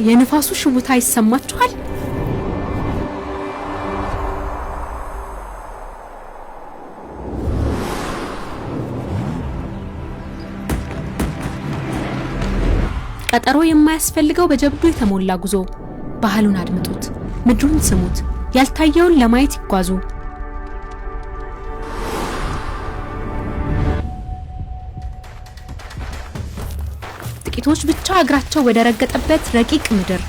የንፋሱ ሽውታ ይሰማችኋል? ቀጠሮ የማያስፈልገው በጀብዱ የተሞላ ጉዞ። ባህሉን አድምጡት፣ ምድሩን ስሙት፣ ያልታየውን ለማየት ይጓዙ። ጥቂቶች ብቻ እግራቸው ወደ ረገጠበት ረቂቅ ምድር።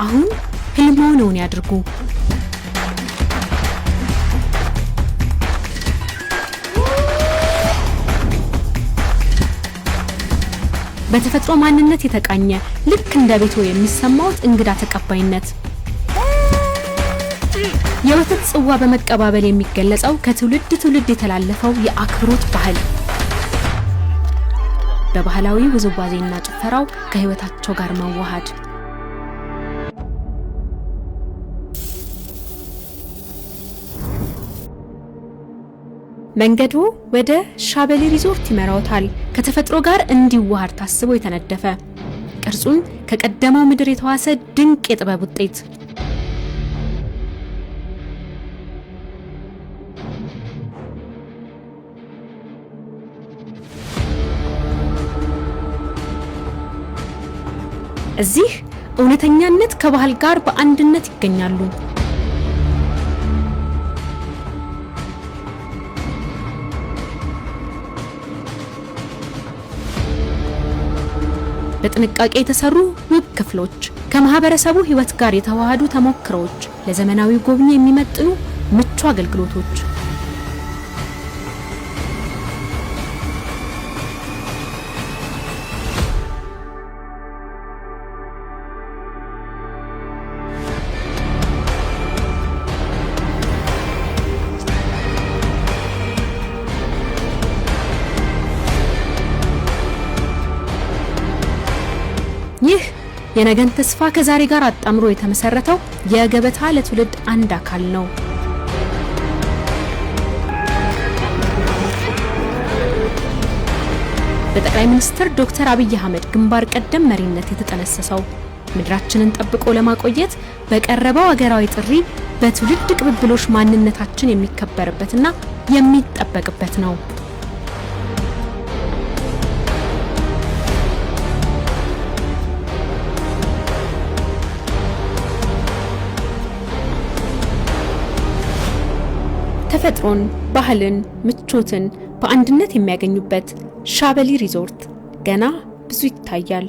አሁን ህልምዎን እውን ያድርጉ። በተፈጥሮ ማንነት የተቃኘ፣ ልክ እንደ ቤቶ የሚሰማዎት እንግዳ ተቀባይነት፣ የወተት ጽዋ በመቀባበል የሚገለጸው ከትውልድ ትውልድ የተላለፈው የአክብሮት ባህል፣ በባህላዊ ውዝዋዜና ጭፈራው ከህይወታቸው ጋር መዋሃድ። መንገዱ ወደ ሻበሌ ሪዞርት ይመራዎታል። ከተፈጥሮ ጋር እንዲዋሃድ ታስቦ የተነደፈ፣ ቅርጹን ከቀደመው ምድር የተዋሰ ድንቅ የጥበብ ውጤት። እዚህ እውነተኛነት ከባህል ጋር በአንድነት ይገኛሉ። በጥንቃቄ የተሰሩ ውብ ክፍሎች፣ ከማህበረሰቡ ሕይወት ጋር የተዋሃዱ ተሞክሮዎች፣ ለዘመናዊ ጎብኚ የሚመጥኑ ምቹ አገልግሎቶች። ይህ የነገን ተስፋ ከዛሬ ጋር አጣምሮ የተመሰረተው የገበታ ለትውልድ አንድ አካል ነው። በጠቅላይ ሚኒስትር ዶክተር አብይ አህመድ ግንባር ቀደም መሪነት የተጠነሰሰው፣ ምድራችንን ጠብቆ ለማቆየት በቀረበው ሀገራዊ ጥሪ በትውልድ ቅብብሎሽ ማንነታችን የሚከበርበትና የሚጠበቅበት ነው። ተፈጥሮን፣ ባህልን፣ ምቾትን በአንድነት የሚያገኙበት ሻበሊ ሪዞርት ገና ብዙ ይታያል።